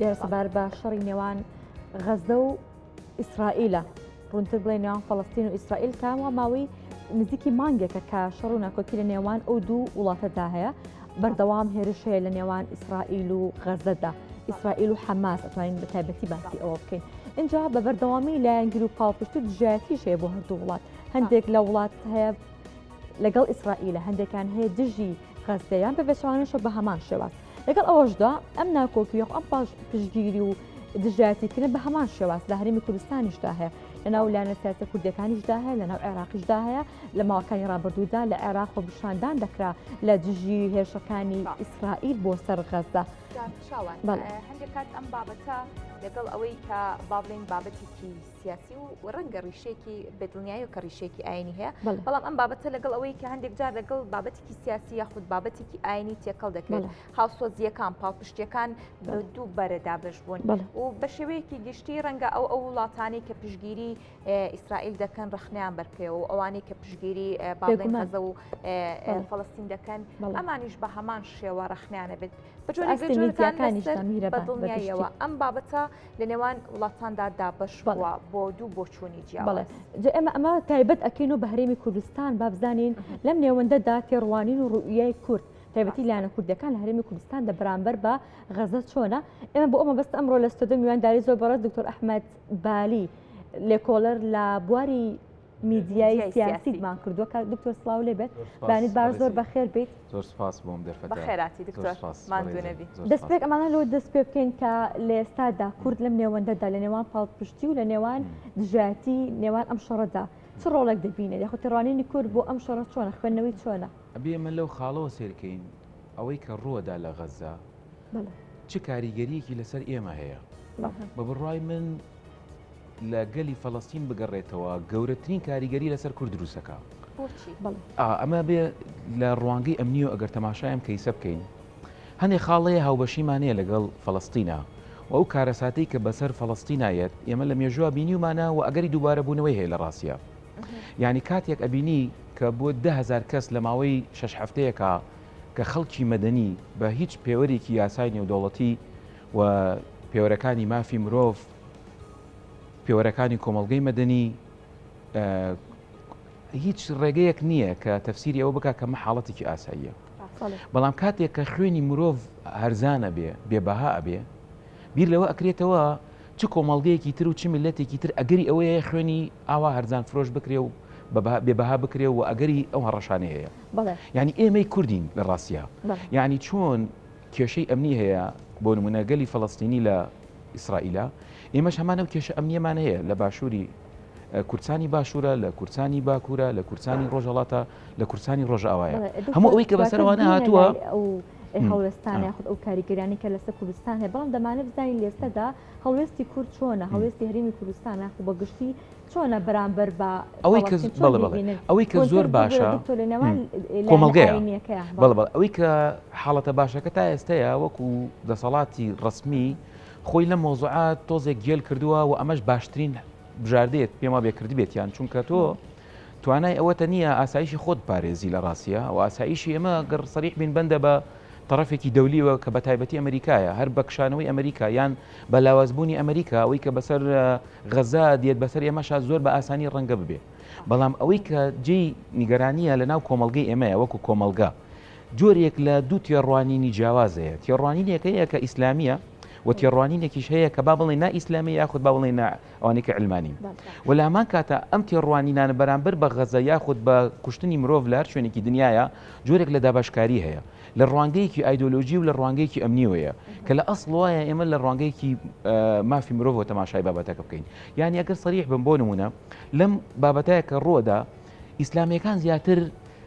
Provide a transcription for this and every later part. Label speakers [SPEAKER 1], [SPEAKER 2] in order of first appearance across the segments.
[SPEAKER 1] دیارە سەبارەت بە شەڕی نێوان غەزە و ئیسرائیلە ڕوونتر بڵێ نێوان فەڵستین و ئیسرائیل کە وا ماوەی نزیکی مانگێکە کە شەڕ و ناکۆکی لە نێوان ئەو دوو وڵاتەدا هەیە بەردەوام هێرش هەیە لە نێوان ئیسرائیل و غەزەدا ئیسرائیل و حەماس ئەتوانین بە تایبەتی باسی ئەوە بکەین اینجا بە بەردەوامی لایەنگر و پاڵپشت و دژایەتیش هەیە بۆ هەردوو وڵات هەندێک لە وڵات هەیە لەگەڵ ئیسرائیلە هەندێکان هەیە دژی غەززە یان بە پێچەوانەشەوە بە هەمان شێواز. لەگەڵ ئەوەشدا ئەم ناکۆکی و ئەم پاش پشتگیری و دژایەتیکردن بە هەمان شێواز لە هەرێمی کوردستانیشدا هەیە لەناو لایەنە سیاسە کوردیەکانیشدا هەیە لەناو عێراقیشدا هەیە لە ماوەکانی ڕابردوودا لە عێراق خۆپیشاندان دەکرا لە دژی هێرشەکانی ئیسرائیل بۆ سەر غەززە.
[SPEAKER 2] شاوان هەندێک کات ئەم بابەتە لەگەڵ ئەوەی کە با بڵێین بابەتێکی سیاسی و ڕەنگە ڕیشێکی بەدڵنیایەوە کە ڕیشێکی ئاینی هەیە بەڵام ئەم بابەتە لەگەڵ ئەوەی کە هەندێک جار لەگەڵ بابەتێکی سیاسی یاخود بابەتێکی ئاینی تێکەڵ دەکرێت هاوسۆزیەکان پاڵپشتیەکان بە دوو بەرە دابش بوون و بە شێوەیەکی گشتی ڕەنگە ئەو ئەو وڵاتانی کە پشگیری ئیسرائیل دەکەن ڕخنیان بەرکەوە و ئەوانەی کە پشگیری باڵێن غەزە و فەڵستین دەکەن ئەمانیش بە هەمان شێوە ڕخنیانە بێت بەجۆرێک بەدڵنیاییەوە ئەم بابەتە لە نێوان وڵاتاندا دابەش بووە بۆ دوو بۆچوونی جیاواز.
[SPEAKER 1] جا ئێمە ئەمە تایبەت ئەکەین و بە هەرێمی کوردستان با بزانین لەم نێوەندەدا تێڕوانین و ڕوئیای کورد تایبەتی لایەنە کوردەکان لە هەرێمی کوردستان دە بەرامبەر بە غەزە چۆنە ئێمە بۆ ئەمە بەست ئەمڕۆ لە ستۆدیۆ میوانداری زۆر بەڕێز دکتۆر ئەحمەد بالی لێکۆڵەر لە بواری میدیای سیاسیمان کردووە کاک دکتۆر سڵاو لێ بێت بانیت باش زۆر بەخێر بیت
[SPEAKER 3] زۆر سپاس بۆم دەرفەتە
[SPEAKER 2] بەخێراتی دکتۆر ماندوو نەبی
[SPEAKER 1] دەستپێک ئەمانە لەوە دەست پێ بکەین کە لە ئێستادا کورد لەم نێوەندەدا لە نێوان پاڵپشتی و لە نێوان دژایەتی نێوان ئەم شەڕەدا چ ڕۆڵێک دەبینێت یاخود تێڕوانینی کورد بۆ ئەم شەڕە چۆنە خوێندنەوەی چۆنە؟
[SPEAKER 3] ئەبێ ئێمە لەو خاڵەوە سەیرکەین ئەوەی کە ڕووەدا لە غەزە چ کاریگەریەکی لەسەر ئێمە هەیە بە بڕوای من لە گەلی فەلەستین بگەڕێتەوە گەورەترین کاریگەری لەسەر کورد دروستەکە ئەمە بێ لە ڕوانگەی ئەمنیەوە ئەگەر تەماشای ئەم کەیسە بکەین هەندێک خاڵەیە هاوبەشیمانەیە لەگەڵ فەلەستینا و ئەو کارەساتەی کە بەسەر فەلەستینایەت ئێمە لە مێژووە بینیومانە و ئەگەری دووبارە بوونەوەی هەیە لە ڕاستە یعنی کاتێک ئەبینی کە بۆ دههزار کەس لە ماوەی شش هەفتەیەکە کە خەڵکی مەدەنی بە هیچ پێوەرێکی یاسای نێودەوڵەتی و پێوەرەکانی مافی مرۆڤ پێوەرەکانی کۆمەڵگەی مەدەنی هیچ ڕێگەیەک نییە کە تەفسیری ئەوە بکات کە مە حاڵەتێکی ئاساییە بەڵام کاتێک کە خوێنی مرۆڤ هەرزانە بێ بێبەها ئەبێ بیر لەوە ئەکرێتەوە چ کۆمەڵگەیەکی تر و چ میلەتێکی تر ئەگەری ئەوەیە خوێنی ئاوا هەرزان فرۆش بکرێ و بێبەها بکرێ و ئەگەری ئەو هەڕەشانەی هەیە یعنی ئێمەی کوردین لە ڕاستە یعنی چۆن کێشەی ئەمنی هەیە بۆ نمونە گەلی فەڵەستینی لە ئیسرائیلە ئێمەش هەمان ئەو کێشە ئەمنیەمان هەیە لە باشووری کوردستانی باشوورە لە کوردستانی باکوورە لە کوردستانی ڕۆژهەڵاتە لە کوردستانی ڕۆژئاوایە هەموو ئەوەی کە بەسەرەوانە هاتووە
[SPEAKER 1] ئەو هەڵوێستان یاخود ئەو کاریگەریانی کە لەسەر کوردستان هەیە بەڵام دەمانێت بزانین لێستەدا هەڵوێستی کورد چۆنە هەڵوێستی هەرێمی کوردستان یاخود بە گشتی چۆنە بەرامبەر بە
[SPEAKER 3] ئەوەی کە بەڵێ بەڵێ ئەوەی کە زۆر باشە کۆمەڵگەیە بەڵێ بەڵێ ئەوەی کە حاڵەتە باشەکە تا ئێستەیە وەکو دەسەڵاتی ڕەسمی خۆی لەم مەوزوعە تۆزێک گێل کردووە و ئەمەش باشترین بژاردەیەت پێما بێ کردبێتیان چونکە تۆ توانای ئەوەتە نییە ئاسایشی خۆت پارێزی لە ڕاستە و ئاسایشی ئێمە گەر سەریح بین بەندە بە تەڕەفێکی دەولیەوە کە بە تایبەتی ئەمریکایە هەر بە کشانەوەی ئەمریکا یان بە لاوازبوونی ئەمریکا ئەوەی کە بەسەر غەزە دێت بەسەر ئێمەشا زۆر بە ئاسانی ڕەنگە ببێ بەڵام ئەوەی کە جێی نیگەرانیە لە ناو کۆمەڵگەی ئێمەیە وەکو کۆمەڵگە جۆرێک لە دوو تێڕوانینی جیاواز هەیە تێڕوانینێک هەیە کە ئیسلامیە و تێڕوانینێکیش هەیە کە با بڵێ نا ئیسلامی یاخود با بڵێ نا ئەوانەی کە علمانین و لە هەمان کاتە ئەم تێڕوانینانە بەرامبەر بە غەزە یاخود بە کوشتنی مرۆڤ لە هەر شوێنێکی دنیاە جۆرێک لە دابەشکاری هەیە لە ڕوانگەیەکی ئایدۆلۆژی و لە ڕوانگەیەکی ئەمنیەوەیە کە لە ئەسڵ وایە ئێمە لە ڕوانگەیەکی مافی مرۆڤەوە تەماشای بابەتەکە بکەین یعنی ئەگەر سەریح بم بۆ نمونە لەم بابەتەیە کە ڕووەدا ئیسلامیەکان زیاتر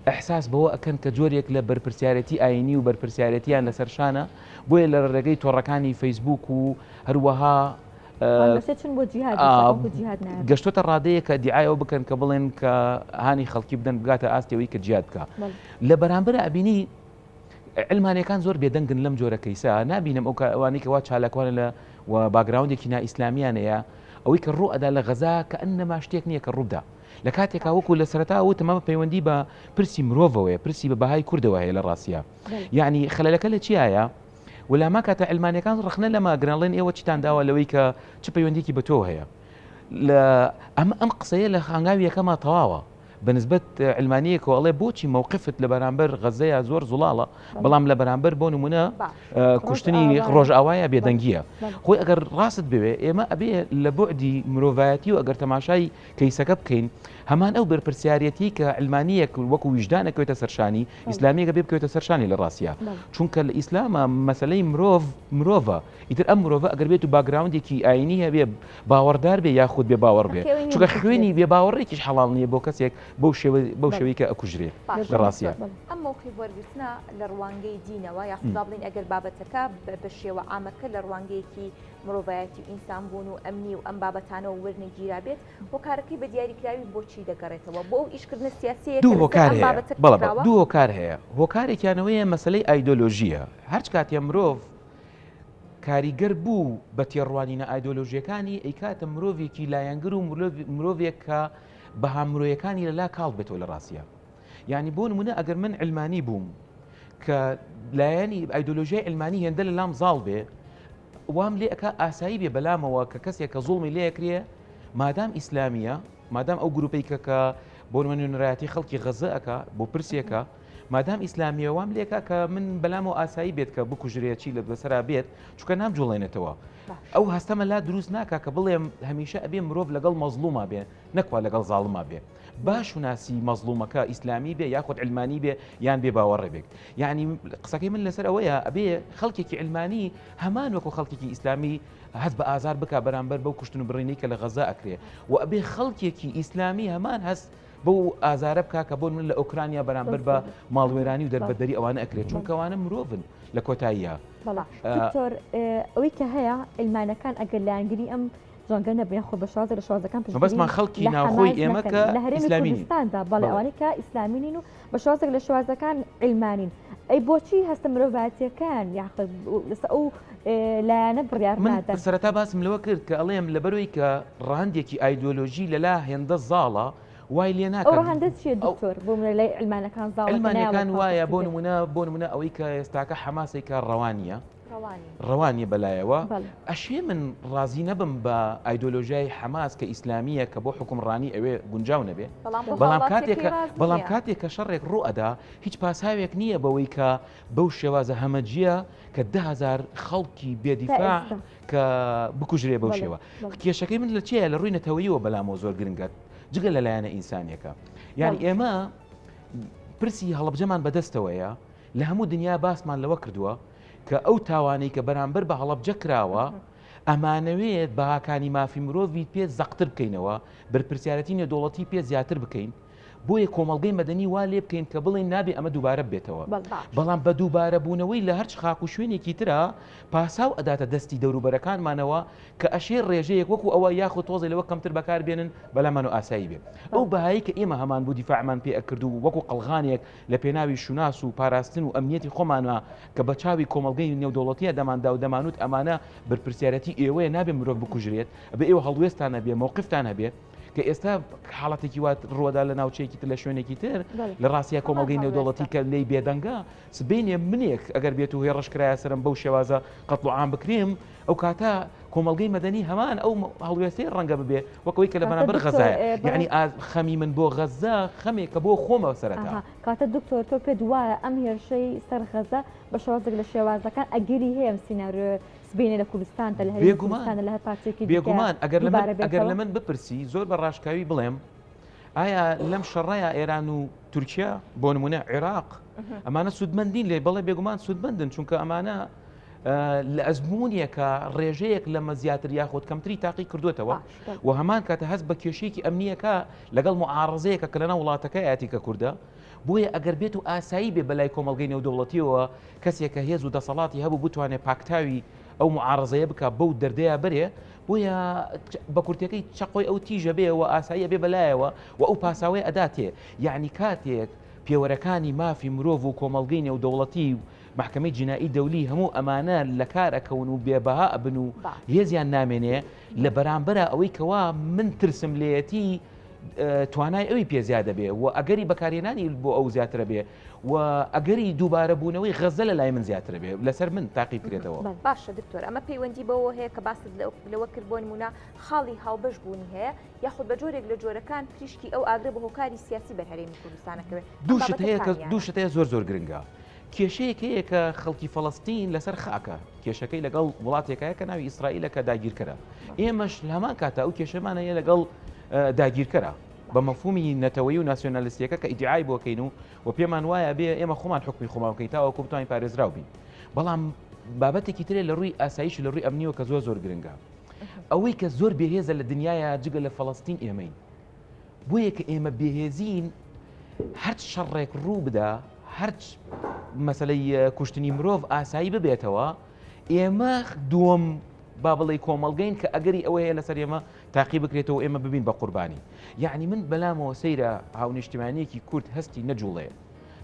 [SPEAKER 3] ئەحساس بەوە ئەکەن کە جۆرێک لە بەرپرسیارەتی ئاینی و بەرپرسیارەتیان لەسەر شانە بۆیە لە ڕێگەی تۆڕەکانی فەیسبوک و هەروەها گەشتۆتە ڕادەیە کە دیعاەوە بکەن کە بڵێن کە هانی خەڵکی بدەن بگاتە ئاستەوەی کە جیاد بکە لە بەرامبەر ئەبینی علمانەکان زۆر بێدەنگن لەم جۆرە کەیسە نبینم ئەو ئەوانەی کەوا چالاکوانە لە و background ێکی نائیسلامیانەیە ئەوەی کە ڕوو ئەدا لە غەزا کە ئەنەما شتێک نییە کە ڕووبدا لە کاتێکا وەکو لە سەرەتا وتم ئەمە پەیوەندی بە پرسی مرۆڤەوەیە پرسی بە بەهای کوردەوە هەیە لە ڕاستە یعنی خەلەلەکە لە چیایە؟ و لاما کاتە علمانیەکان ڕەخنە لەمە ئەگرن ئەڵێن ئێوە چیتان داوە لەوەی کە چ پەیوەندیکی بە تۆ هەیە لە ئەمە ئەم قسەیە لە خانگاوی یەکەما تەواوە بەنسبەت علمانیەکەوە ئەڵێ بۆچی مەوقفت لە بەرامبەر غەزەیە زۆر زوڵاڵە بەڵام لە بەرامبەر بۆ نمونە کوشتنی ڕۆژئاوایە بێدەنگیە خۆی ئەگەر ڕاست بوێ ئێمە ئەبێ لە بوعدی مرۆڤایەتی و ئەگەر تەماشای کەیسەکە بکەین هەمان ئەو بەرپرسیارەتی کە علمانیەک وەکو ویژدانە کوێتە سەرشانی ئیسلامیەکە بێ بکەوێتە سەرشانی لە ڕاستە چونکە لە ئیسلامە مەسلەی مرۆڤ مرۆڤە ئیتر ئەم مرۆڤە ئەگەر بێت و background ێکی ئاینی هەبێ باوەڕدار بێ یاخود بێ باوەڕ بێ چونکە خوێنی بێ باوەڕێکیش حەڵاڵ نییە بۆ کەسێک بەو شێوە بەو شێوەی کە ئەکوژرێ لە ڕاستیا.
[SPEAKER 2] ئەم مەوقیف وەرگرتنە لە ڕوانگەی دینەوە یاخود با بڵێین ئەگەر بابەتەکە بە شێوە عامەکە لە ڕوانگەیەکی مرۆڤایەتی و ئینسان بوون و ئەمنی و ئەم بابەتانەوە وەرنەگیرابێت هۆکارەکەی بە دیاریکراوی بۆچی دەگەڕێتەوە بۆ ئەو ئیشکردنە سیاسیەیە
[SPEAKER 3] کە لەسەر ئەم بابەتە کراوە؟ دوو هۆکار هەیە هۆکارێکیان ئەوەیە مەسەلەی ئایدۆلۆژییە هەرچ کاتێ مرۆڤ کاریگەر بوو بە تێڕوانینە ئایدۆلۆژیەکانی ئەیکاتە مرۆڤێکی لایەنگر و مرۆڤێک کە بەها مرۆیەکانی لەلا کاڵ بێتەوە لە ڕاستە یعنی بۆ نمونە ئەگەر من علمانی بووم کە لایەنی ئایدۆلۆژیای علمانی هێندە لە لام زاڵ بێ وام لێ ئەک ئاسایی بێ بەلامەوە کە کەسێک کە زوڵمی لێکرێ مادام ئیسلامیە مادام ئەو گروپەی کە کە بۆ نوێنەرایەتی خەڵکی غەزە ئەکا بۆ پرسێکە مادام ئیسلامیە وام لێکا کە من بەلامەوە ئاسایی بێت کە بکوژرێ چی لە بەسەرا بێت چونکە نامجوڵێنێتەوە ئەو هەستەمە لا دروست ناکا کە بڵێم هەمیشە ئەبێ مرۆڤ لەگەڵ مەزڵوما بێ نەکوا لەگەڵ زاڵما بێ با شوناسی مەزڵومەکە ئیسلامی بێ یاخود علمانی بێ یان بێ باوەڕێ بێت یعنی قسەکەی من لەسەر ئەوەیە ئەبێ خەڵکێکی علمانی هەمان وەکو خەڵکێکی ئیسلامی هەست بە ئازار بک بەرامبەر بەو کوشتن و بڕینەی کە لە غەزە ئەکرێ و ئەبێ خەڵکێکی ئیسلامی هەمان هەست بەو ئازارە بکا کە بۆ من لە ئۆکرانیا بەرامبەر بە ماڵوێرانی و دەربەدەری ئەوانە ئەکرێت چونکە ئەوانە مرۆڤن لە کۆتاییە.
[SPEAKER 1] دکتۆر ئەوەی کە هەیە عیلمانەکان ئەگەر لایەنگری ئەم جەنگە نەبن یاخود بە شێوازێک لە شێوازەکان پشتگیری
[SPEAKER 3] مەبەستمان خەڵکی
[SPEAKER 1] لە
[SPEAKER 3] ناوخۆی
[SPEAKER 1] حەماس
[SPEAKER 3] ئێمە
[SPEAKER 1] نەکەن
[SPEAKER 3] کە
[SPEAKER 1] لە هەرێمی
[SPEAKER 3] ئیسلامی نین.
[SPEAKER 1] کوردستاندا بەڵێ
[SPEAKER 3] بەڵێ.
[SPEAKER 1] ئەوانەی کە ئیسلامی نین و بە شێوازێک لە شێوازەکان عیلمانین ئەی بۆچی هەستە مرۆڤایەتیەکان یاخود لەسەر ئەو لایەنە بڕیار
[SPEAKER 3] من
[SPEAKER 1] نادەن؟
[SPEAKER 3] سەرەتا باسم لەوە کرد کە ئەڵێم لەبەرەوەی کە ڕەهەندێکی ئایدۆلۆژی لەلا هێندە زاڵە وای لێ
[SPEAKER 1] ئەو
[SPEAKER 3] ناکات
[SPEAKER 1] ڕەهەندە چییە
[SPEAKER 3] ئەو
[SPEAKER 1] دکتۆر بۆ منە لای عیلمانەکان زاڵە کە نایەڵێت
[SPEAKER 3] عیلمانیەکان وایە
[SPEAKER 1] پاڵپشتی
[SPEAKER 3] بۆ
[SPEAKER 1] بێت؟
[SPEAKER 3] نمونە بۆ نمونە ئەوەی کە ئێستاکە حەماسێکە ڕەوا نییە ڕەوا نییە بەلایەوە ئەشێ من ڕازی نەبم بە ئایدۆلۆژیای حەماس کە ئیسلامییە کە بۆ حوکمڕانی ئەوێ گونجاو نەبێ بەڵام کاتێک بەڵام کاتێک کە شەڕێک ڕوو ئەدا هیچ پاساوێک نییە بەوەی کە بەو شێوازە هەمەجیە کە دههزار خەڵکی بێدیفاع کە بکوژرێ بەو شێوە کێشەکەی من لە چیە لە ڕووی نەتەوەیەوە بەلامەوە زۆر گرنگە جگە لە لایەنە ئینسانیەکە یعنی ئێمە پرسی هەڵبجەمان بەدەستەوەیە لە هەموو دنیا باسمان لەوە کردووە کە ئەو تاوانەی کە بەرامبەر بە هەڵەبجە کراوە ئەمانەوێت بەهاکانی مافی مرۆڤی پێ زەقتر بکەینەوە، بەرپرسیارەتی نێودەوڵەتی پێ زیاتر بکەین، بۆیە کۆمەڵگەی مەدەنی وا لێ بکەین کە بڵێین نابێ ئەمە دووبارە ببێتەوە. بەڵام بە دووبارەبوونەوەی لە هەرچ خاک و شوێنێکی ترا پاساو ئەداتە دەستی دەوروبەرەکانمانەوە کە ئەشێ ڕێژەیەک وەکو ئەوە یاخود تۆزێ لەوە کەمتر بەکار بێنن بەلامان و ئاسایی بێ. ئەو بەهایەی کە ئێمە هەمانبوو دیفاعمان پێ ئەکرد و وەکو قەڵغانێک لە پێناوی شوناس و پاراستن و ئەمنیەتی خۆمانە کە بە چاوی کۆمەڵگەی نێودەوڵەتیە دەماندا و دەمانوت ئەمانە بەرپرسیارەتی ئێوەیە نابێ مرۆڤ بکوژرێت ئەبێ ئێوە هەڵوێستان هەبێ مەوقفتان هەبێ کە ئێستا حاڵەتێکی وا ڕووەدا لە ناوچەیەکی تر لە شوێنێکی تر لە ڕاستیا کۆمەڵگەی نێودەوڵەتی کە لێی بێدەنگە سبەینێ منێک ئەگەر بێت و هێڕش کرایە سەرم بەو شێوازە قەتڵ و عام بکرێم ئەو کاتە کۆمەڵگەی مەدەنی هەمان ئەو هەڵوێستەی ڕەنگە ببێ وەک ئەوەی کە لە بەرامبەر غەزایە یعنی خەمی من بۆ غەزە خەمێکە بۆ خۆمە سەرەتا.
[SPEAKER 1] کاتە دکتۆر تۆ پێت وایە ئەم هێرشەی سەر غەزە بە شێوازێک لە شێوازەکان ئەگەری هەیە ئەم سیناریۆیە سبەینێ لە کوردستاندا لە هەرێمی کوردستاندا لە هەر پارچەیەکی دیکە
[SPEAKER 3] بێگومان ئەگەر لە من
[SPEAKER 1] دووبارە
[SPEAKER 3] ئەگەر
[SPEAKER 1] بێتەوە؟
[SPEAKER 3] لە من بپرسی زۆر بە ڕاشکاوی بڵێم ئایا لەم شەڕەیا ئێران و تورکیا بۆ نمونە عێراق ئەمانە سوودمەندین لێ بەڵێ بێگومان سوودمەندن چونکە ئەمانە لە ئەزموونیەکە ڕێژەیەک لەمە زیاتر یاخود کەمتری تاقی کردوێتەوە و هەمان کاتە هەست بە کێشەیەکی ئەمنیەکە لەگەڵ معارزەیەکە کە لەناو وڵاتەکەیەتی کە کوردە بۆیە ئەگەر بێت و ئاسایی بێ بەلای کۆمەڵگەی نێودەوڵەتیەوە کەسێک کە هێز و دەسەڵاتی هەبوو بتوانێت پاکتاوی ئەو معارزەیە بک بەو دەردەیە بەرێ بۆیە بە کورتەکەی چەقۆی ئەو تیژە بێ و ئاساییە بێ بەلایەوە و ئەو پاساوەی ئەداتێ یعنی کاتێک پێوەرەکانی مافی مرۆڤ و کۆمەڵگەی نێودەوڵەتی و مەحکەمەی جینائی دەولی هەموو ئەمانە لە کار ئەکەون و بێ بەها ئەبن و هێزیان نامێنێ لە بەرامبەرا ئەوەی کەوا من ترسم لێیەتی. توانای ئەوی پێ زیادە بێ و ئەگەری بەکارهێنانی بۆ ئەو زیاترە بێ و ئەگەری دووبارە بوونەوەی غەزە لە لای من زیاترە بێ لەسەر من تاقی بکرێتەوە.
[SPEAKER 2] باشە دکتۆر ئەمە پەیوەندی بەوە هەیە کە باست لەوە کرد بۆ نمونە خاڵی هاوبەش بوونی هەیە یاخود بە جۆرێک لە جۆرەکان پریشکی ئەو ئاگرە بە هۆکاری سیاسی بەر هەرێمی کوردستانەکەوێت
[SPEAKER 3] دوو شت هەیە کە دوو شت هەیە زۆر زۆر گرنگە کێشەیەک هەیە کە خەڵکی فەڵەستین لەسەر خاکە کێشەکەی لەگەڵ وڵاتێکایە کە ناوی ئیسرائیلە کە داگیرکەرە ئێمەش لە هەمان کاتە ئەو کێشەمان هەیە لەگەڵ داگیرکەرە بە مەفهومی نەتەوەیی و ناسیۆنالیستیەکە کە ئیدعای بۆکەین و و پێمان وایە بێ ئێمە خۆمان حکومی خۆمان بکەین تاوەکو بتوانین پارێزراو بین بەڵام بابەتێکی ترێ لە ڕووی ئاسایش لە ڕووی ئەمنیەوە کە زۆر زۆر گرنگە ئەوەی کە زۆر بێهێزە لە دنیاە جگە لە فەڵەستین ئێمەین بۆیە کە ئێمە بێهێزین هەرچ شەڕێک ڕوو بدا هەرچ مەسلەی کوشتنی مرۆڤ ئاسایی ببێتەوە ئێمە دووەم با بڵێ کۆمەڵگەین کە ئەگەری ئەوە هەیە لەسەر ئێمە تاقی بکرێتەوە ئێمە ببین بە قوربانی یعنی من بەلامەوە سەیرە هاونیشتیمانیەکی کورد هەستی نەجوڵێ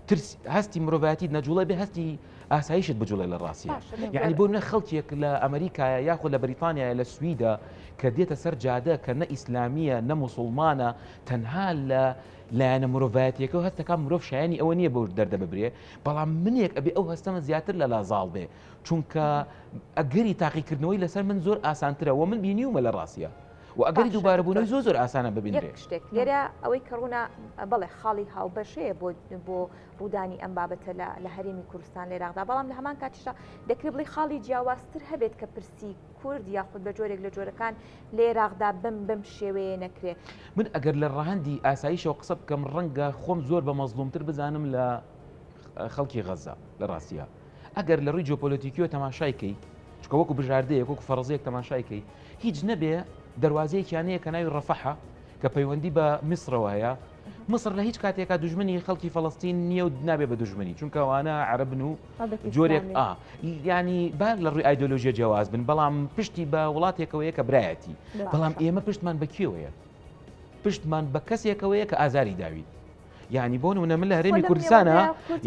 [SPEAKER 3] ترس هەستی مرۆڤایەتی نەجوڵێ بێ هەستی ئاسایشت بجوڵێ لە ڕاستیە یعنی بۆ نە خەڵکێک لە ئەمریکایە یاخود لە بەریتانیایە لە سویدە کە دێتە سەر جادە کە نە ئیسلامیە نە موسڵمانە تەنها لە لایەنە مرۆڤایەتیەکە و هەستەکان مرۆڤ شایانی ئەوە نییە بەو دەردە ببرێ بەڵام منێک ئەبێ ئەو هەستەمە زیاتر لە لا زاڵ بێ چونکە ئەگەری تاقیکردنەوەی لەسەر من زۆر ئاسانترە و من بینیومە لە ڕاستە و ئەگەری دووبارەبوونەوەی زۆر زۆر ئاسانە ببینرێ.
[SPEAKER 2] یەک شتێک لێرە ئەوەی کە ڕوونە بەڵێ خاڵی هاوبەش هەیە بۆ بۆ ڕوودانی ئەم بابەتە لە لە هەرێمی کوردستان لە عێراقدا بەڵام لە هەمان کاتیشدا دەکرێت بڵێ خاڵی جیاوازتر هەبێت کە پرسی کورد یاخود بە جۆرێک لە جۆرەکان لە عێراقدا بەم بەم شێوەیە نەکرێ.
[SPEAKER 3] من ئەگەر لە ڕەهەندی ئاسایشەوە قسە بکەم ڕەنگە خۆم زۆر بە مەزڵومتر بزانم لە خەڵکی غەزە لە ڕاستیە ئەگەر لە ڕووی جیۆپۆلەتیکیەوە تەماشای کەی چونکە وەکو بژاردەیەک وەکو فەرەزیەک تەماشای کەی هیچ نەبێ دەروازەیەکیان هەیە کە ناوی ڕەفەحە کە پەیوەندی بە میسرەوە هەیە میسر لە هیچ کاتێکا دوژمنی خەڵکی فەڵەستین نییە و نابێ بە دوژمنی چونکە ئەوانە عەرەبن و جۆرێک ئا ینی با لە ڕووی ئایدۆلۆژیە جیاواز بن بەڵام پشتی بە وڵاتێکەوەیە کە برایەتی بەڵام ئێمە پشتمان بە کێوەیە پشتمان بە کەسێکەوەیە کە ئازاری داوین یعنی بۆ نمونە من لە هەرێمی کوردستانە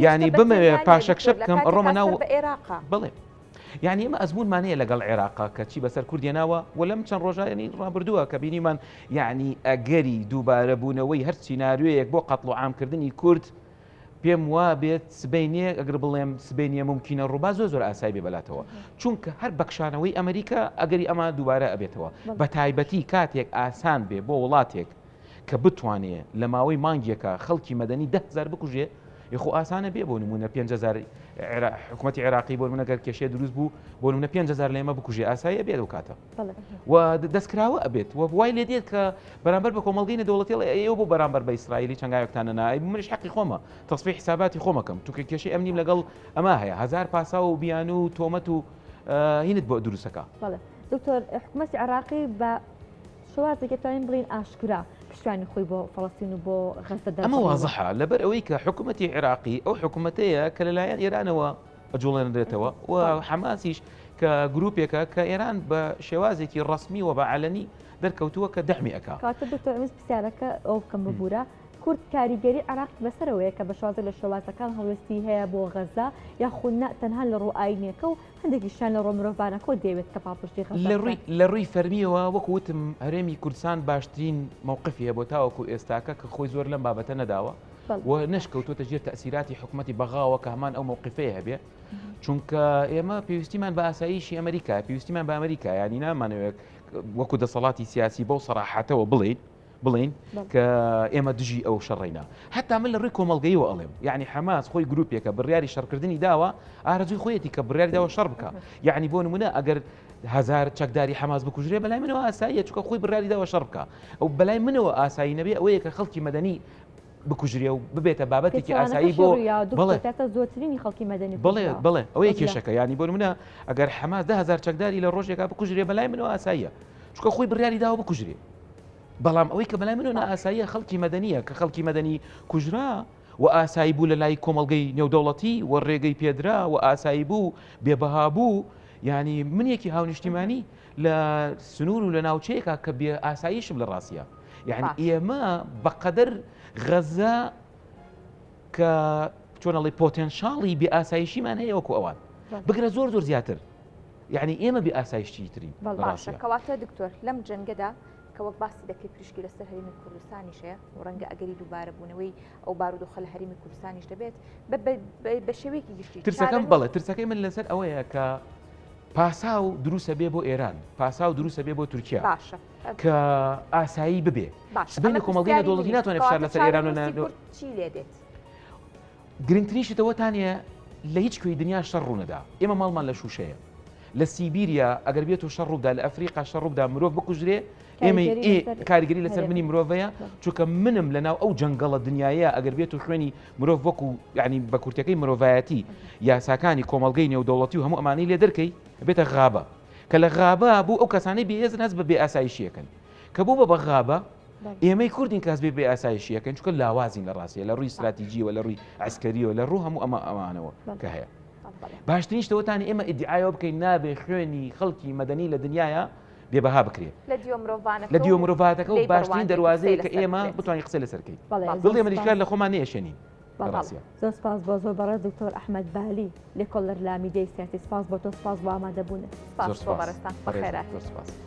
[SPEAKER 3] یعنی بمەوێ پاشەکشە بکەم ڕۆمە ناو
[SPEAKER 2] عێراق
[SPEAKER 3] بڵێ یعنی ئێمە ئەزمونمان هەیە لەگەڵ عێراقا کە چی بەسەر کوردیە ناوە و لەم چەند ڕۆژانی ڕابردووە کە بینیمان یعنی ئەگەری دووبارە بوونەوەی هەر سیناریۆیەک بۆ قەتڵ و عامکردنی کورد پێم وا بێت سبەینێ ئەگەر بڵێم سبەینێ ممکنە ڕووبا زۆر زۆر ئاسایی بێ بەلاتەوە چونکە هەر بەکشانەوەی ئەمریکا ئەگەری ئەمە دووبارە ئەبێتەوە بە تایبەتی کاتێک ئاسان بێ بۆ وڵاتێک کە بتوانێ لە ماوەی مانگێکا خەڵکی مەدەنی 10هزار بکوژێ یخۆ ئاسانە بێ بۆ نمونە 5هزار حکوومەتی عێراقی بۆ نمونە گەر کێشەیە دروست بوو بۆ نمونە 5هزار لە ئێمە بکوژێ ئاساییە بێت ئەو کاتە و دەستکراوە ئەبێت و وای لێ دێت کە بەرامبەر بە کۆمەڵگەی نەدەوڵەتی ئەڵێ ئێوە بۆ بەرامبەر بە ئیسرائیلی چەنگاوێکتان نەنا ئەی منیش حەقی خۆمە تەسفی حساباتی خۆمەکەم چونکە کێشەی ئەمنیم لەگەڵ ئەمە هەیە هەزار پاساو و بیانوو و تۆمەت و هینت بۆ دروستەکە.
[SPEAKER 1] بەڵێ دکتۆر حکوومەتی عێراقی بە شێوازێک دەتوانین بڵێین ئاشکرا پشتیوانی خۆی بۆ فەڵەستین و بۆ غەززە
[SPEAKER 3] دەربڕیوە. ئەمە وازحە لەبەر ئەوەی کە حکوومەتی عێراقی ئەو حکوومەتەیە کە لەلایەن ئێرانەوە ئەجوڵێنرێتەوە و حەماسیش کە گروپێکە کە ئێران بە شێوازێکی ڕەسمی و بە عەلەنی دەرکەوتووە کە دەعمی ئەکا.
[SPEAKER 1] کەواتە دکتۆر ئەمن پرسیارەکە ئەوە بکەم ببورە کورد کاریگەری عێراق بەسەرەوەیە کە بە شێوازێک لە شێوازەکان هەڵوێستی هەیە بۆ غەززە یاخود نا تەنها لە ڕوو ئاینیەکە و هەندێکیشیان لە ڕووە مرۆڤانەکەوە دەیەوێت کە پاڵپشتی غەززە
[SPEAKER 3] لە ڕووی لە ڕووی فەرمیەوە وەکو وتم هەرێمی کوردستان باشترین مەوقفی هەیە بۆ تاوەکو ئێستاکە کە خۆی زۆر لەم بابەتە نەداوە و نەشکەوتووەتە ژێر تەئسیراتی حکومەتی بەغاوە کە هەمان ئەو مەوقفەی هەبێ چونکە ئێمە پێویستیمان بە ئاسایشی ئەمریکا پێویستیمان بە ئەمریکا ینی نامانەوێت وەکو دەسەڵاتی سیاسی بەو سەراحەتەوە بڵێین بڵین کە ئێمە دژی ئەو شەڕینا حتا من لە ڕووی کۆمەڵگەیەوە ئەڵێم یعنی حەماس خۆی گروپێکە بڕیاری شەڕکردنی داوە ئارەزوی خۆیەتی کە بڕیاری داوە شەڕ بکە یعنی بۆ نمونە ئەگەر هزار چەکداری حەماس بکوژرێ بەلای منەوە ئاساییە چونکە خۆی بڕیاری داوە شەڕ بکە ئەو بەلای منەوە ئاسایی نەبێ ئەوەیە کە خەڵکی مەدەنی بکوژرێ و ببێتە بابەتێکی ئاسایی بۆ
[SPEAKER 1] بڵێ زۆرترینی خەڵکی مەدەنی
[SPEAKER 3] بڵێ بڵێ ئەوەیە کێشەکە ینی بۆ منە ئەگەر حەماس 10هزار چەکداری لە ڕۆژێکا بکوژرێ بەلای منەوە ئاساییە چونکە خۆی بڕیاری داوە بکوژرێ بەڵام ئەوەی کە بەلای منەوە نائاساییە خەڵکی مەدەنیە کە خەڵکی مەدەنی کوژرا و ئاسایی بوو لە لای کۆمەڵگەی نێودەوڵەتی و ڕێگەی پێدرا و ئاسایی بوو بێبەها بوو ینی منێکی هاونیشتیمانی لە سنوور و لە ناوچەیەکە کە بێ ئاساییشم لە ڕاستە یعنی ئێمە بەقەدەر غەزە کە چۆنەڵی پۆتێنشاڵی بێ ئاسایشیمان هەیە وەکو ئەوان بگرە زۆر زۆر زیاتر یعنی ئێمە بێ ئاسایشتی ترین
[SPEAKER 2] باشە کەواتە دکتۆر لەم جەنگەدا. کە وەک باسی دەکەی پریشکی لەسەر هەرێمی کوردستانیش هەیە و ڕەنگە ئەگەری دووبارەبوونەوەی ئەو بارودۆخە لە هەرێمی کوردستانیش دەبێت بە شێوەیەکی گشتی
[SPEAKER 3] ترسەکەم بەڵێ ترسەکەی من لەسەر ئەوەیە کە پاساو دروستە بێ بۆ ئێران پاساو دروستە بێ بۆ تورکیا
[SPEAKER 2] باشە
[SPEAKER 3] کە ئاسایی ببێ سبەینێ کۆمەڵگەی نێودەوڵەتی ناتوانێت فشار لەسەر ئێران و
[SPEAKER 2] چی لێ دێت؟
[SPEAKER 3] گرنگترین شت ئەوەتانە لە هیچ کوێی دنیا شەڕ ڕوونەدا ئێمە ماڵمان لە شوشەیە لە سیبیریا ئەگەر بێت و شەڕ ڕووبدا لە ئەفریقا شەڕ ڕووبدا مرۆڤ بکوژرێ ئێمەی کاریگەری لەسەر منی مرۆڤەیە چونکە منم لەناو ئەو جەنگەڵە دنیاە ئەگەر بێت و خوێنی مرۆڤ وەکو یعنی بە کورتەکەی مرۆڤایەتی یاساکانی کۆمەڵگەی نێودەوڵەتی و هەموو ئەمانەی لێ دەرکەی بێتە غابە کە لە غابە بوو ئەو کەسانەی بێهێزن هەست بە بێ ئاسایشیەکەن کە بوو بە بە غابە ئێمەی کوردین کاس بێ بێ ئاسایشیەکەن چونکە لاوازین لە ڕاستیە لە ڕووی استراتیجیەوە لە ڕووی عسکەریەوە لە ڕوو هەموو ئەمە ئەمانەوە کە هەیە باشترین شتەوەتانی ئێمە ئیدعایەوە بکەین نابێ خوێنی خەڵکی مەدەنی لە دنیاە بێبەها بکرێت
[SPEAKER 2] لە دیوە مرۆڤانەکە
[SPEAKER 3] لە دیوە مرۆڤاتەکە و باشترین دەروازەیە کە ئێمە بتوانین قسە لەسەر کەین دڵی ئەمریکا لە خۆمان نێشێنین
[SPEAKER 1] زۆر سپاس بۆ زۆر بەڕێز دکتۆر ئەحمەد بالی لێکۆڵەر لە میدیای سیاسی سپاس بۆ تۆ سپاس بۆ ئامادەبوونت
[SPEAKER 2] سپاس بۆ بەڕێزتان بەخێرات
[SPEAKER 3] زۆر سپاس.